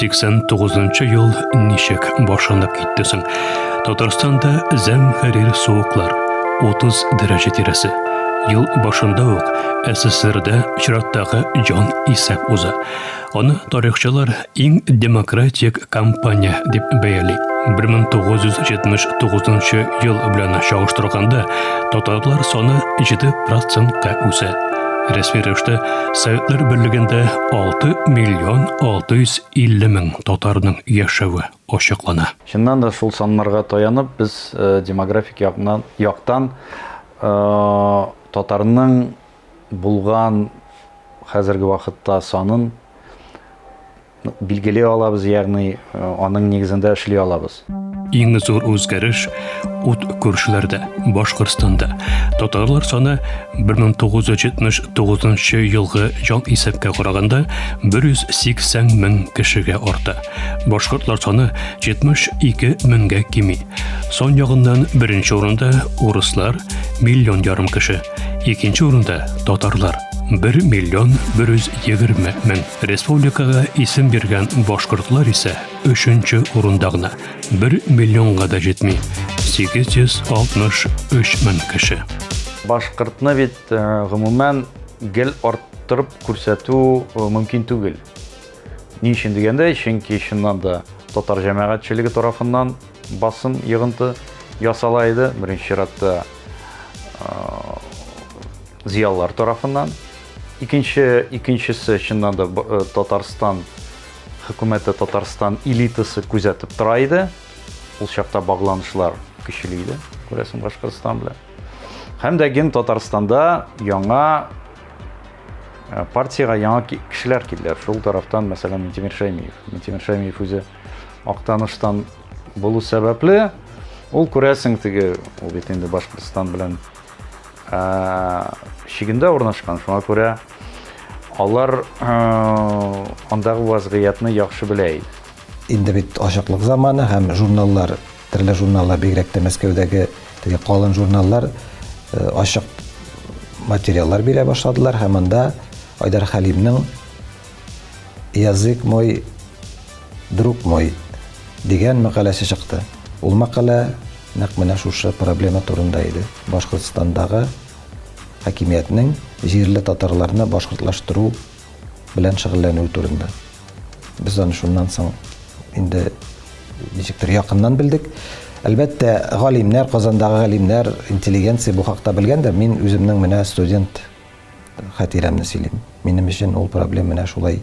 1989 ел ничек башланып китте соң? Татарстанда зәмһәрир суыклар, 30 дәрәҗә тирәсе. Ел башында ук СССРда чираттагы җан исәп уза. Аны тарихчылар иң демократик кампания дип бәяли. 1979 ел белән чагыштырганда татарлар саны 7 процентка үсә. Рәсми рәвештә Советлар Берлегендә 6 миллион 650 мең татарның яшәве ачыклана. Чыннан да шул саннарга таянып без э, демографик яктан, яктан э, татарның булган хәзерге вакытта санын билгели алабыз, ягъни э, аның нигезендә эшли алабыз. Иң зур үзгәреш ут күршеләрдә, Башкортстанда. Татарлар саны 1979 елгы җан исәпкә караганда 180 мең кешегә арта. Башкортлар саны 72 меңгә кими. Сан ягыннан беренче урында урыслар, миллион ярым кеше. Икенче урында татарлар, 1 миллион 120 мең. Республикага исем биргән башкортлар исә өченче урында гына, 1 миллионга да җитми, 863 мең кеше. Башкортны бит э, гомумән гел арттырып күрсәтү э, мөмкин түгел. Ни өчен дигәндә, чөнки чыннан да татар җәмәгатьчелеге тарафыннан басым, йогынты ясала иде. Беренче чиратта э, зыялылар тарафыннан. Икенче, икенчесе чыннан да э, Татарстан хөкүмәте, Татарстан элитасы күзәтеп тора иде. Ул чакта багланышлар көчле иде, күрәсең, Башкортстан белән. Һәм дә ген Татарстанда яңа э, партиягә яңа кешеләр килделәр. Шул тарафтан, мәсәлән, Минтимер Шәймиев. Минтимер Шәймиев үзе Актаныштан булу сәбәпле, ул күрәсең теге, ул бит инде Башкортстан белән чигендә урнашкан, шуңа күрә алар андагы вазгыятьне яхшы белә иде. Инде бит ачыклык заманы һәм журналлар, төрле журналлар, бигрәк тә Мәскәүдәге теге калын журналлар ачык материаллар бирә башладылар һәм анда Айдар Хәлимнең Язык мой, друг мой дигән мәкаләсе чыкты. Ул мәкалә нәкъ менә шушы проблема турында иде. Башкортстандагы хакимиятнең җирле татарларны башкортлаштыру белән шөгыльләнүе турында. Без аны шуннан соң инде ничектер якыннан белдек. Әлбәттә, галимнәр, Казандагы галимнәр, интеллигенция бу хакта белгәндер. Мин үземнең менә студент хатирәмне сөйлим. Минем өчен ул проблема менә шулай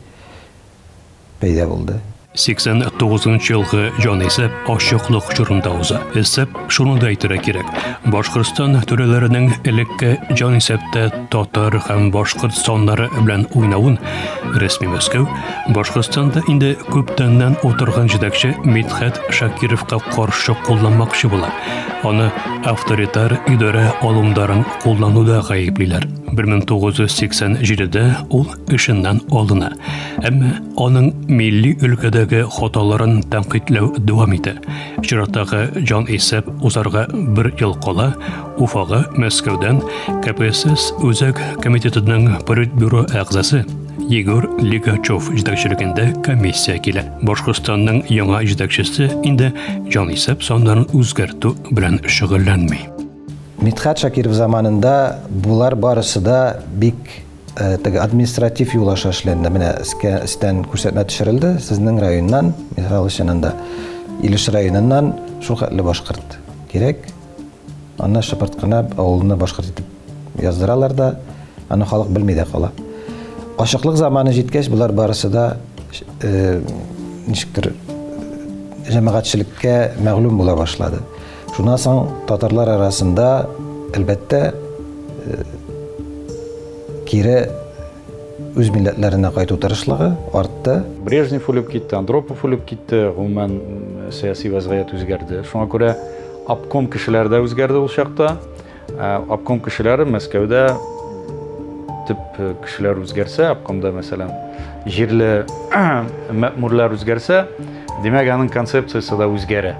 пәйда булды. 89 нчы елгы җанисәп ачыклык чорында уза. Өстәп шуны да әйтергә кирәк, Башкортстан түрәләренең элекке җанисәптә татар һәм башкорт саннары белән уйнавын рәсми Мәскәү Башкортстанда инде күптәннән утырган җитәкче Мидхәт Шакировка каршы кулланмакчы була. Аны авторитар идарә алымдарын куллануда гаеплиләр. 1987-дә ул эшеннән алына. Әмма аның милли өлкәдәге хаталарын тәнкыйтьләү дәвам итә. Чираттагы җан исәп узарга бер ел кала Уфага Мәскәүдән КПСС Үзәк комитетының политбюро әгъзасы Егор Лигачев җитәкчелегендә комиссия килә. Башкортстанның яңа җитәкчесе инде җанисәп саннарын үзгәртү белән шөгыльләнми. Мидхәт Шакиров заманында болар барысы да бик э, теге административ юл аша эшләнде. Менә өскә өстән күрсәтмә төшерелде. Сезнең районнан, мисал өчен анда Илеш районыннан шул хәтле башкорт кирәк. Аны шыпырт кына авылны башкорт итеп яздыралар да, аны халык белми дә кала. Ачыклык заманы җиткәч, болар барысы да э, ничектер җәмәгатьчелеккә мәгълүм була башлады. Шуннан соң татарлар арасында, әлбәттә, э, кире үз милләтләренә кайту тырышлыгы артты. Брежнев үлеп китте, Андропов үлеп китте, гомумән сәяси вәзгыять үзгәрде. Шуңа күрә обком кешеләре дә үзгәрде ул чакта. Э, обком кешеләре Мәскәүдә төп э, кешеләр үзгәрсә, обкомда, мәсәлән, җирле мәэмурлар үзгәрсә, димәк, аның концепциясе дә үзгәрә.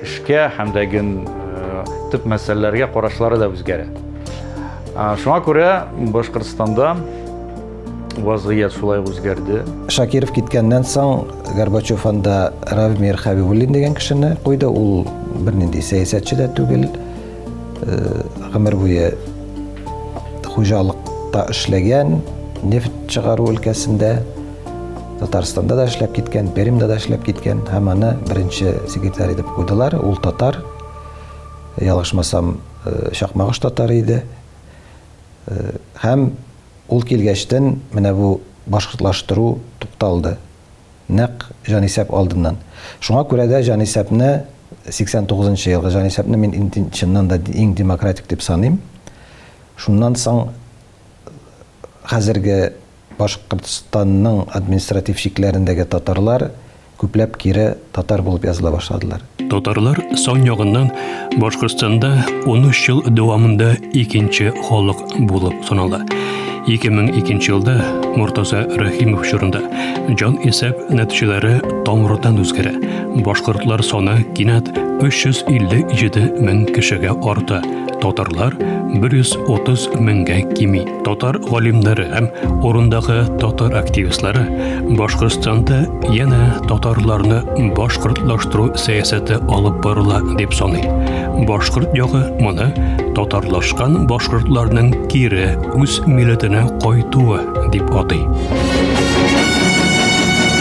Эшкә һәм дә ген э, төп мәсьәләләргә карашлары да үзгәрә. Шуңа күрә Башкортстанда Вазгыять шулай үзгәрде. Шакиров киткәннән соң Горбачев анда Равмир Хәбибуллин дигән кешене куйды. Ул бернинди сәясәтче дә түгел. Э, гомер буе хуҗалыкта эшләгән, нефть чыгару өлкәсендә Татарстанда да эшләп киткән, Пермьдә дә эшләп киткән һәм аны беренче секретарь итеп куйдылар. Ул татар, ялгышмасам, э, Чакмагыш татары иде. Э, һәм ул килгәчтен менә бу башкортлаштыру тукталды. Нәкъ җанисәп алдыннан. Шуңа күрә дә җанисәпне 89 нчы елгы җанисәпне мин инде чыннан да иң демократик дип саныйм. Шуннан соң хәзерге Башкортстанның административ чикләрендәге татарлар күпләп кире татар булып языла башладылар. Татарлар сан ягыннан Башкортстанда 13 ел дәвамында икенче халык булып санала. 2002 елда Мортаза Рәхимов чорында җан исәп нәтиҗәләре тамырдан үзгәрә. Башкортлар саны кинәт 357 мең кешегә арта, татарлар 130 меңгә кими. Татар галимнәре һәм урындагы татар активистлары Башкортстанда янә татарларны башкортлаштыру сәясәте алып барыла дип саный. Башкорт ягы моны татарлашкан башкортларның кире үз милләтенә кайтуы дип атый.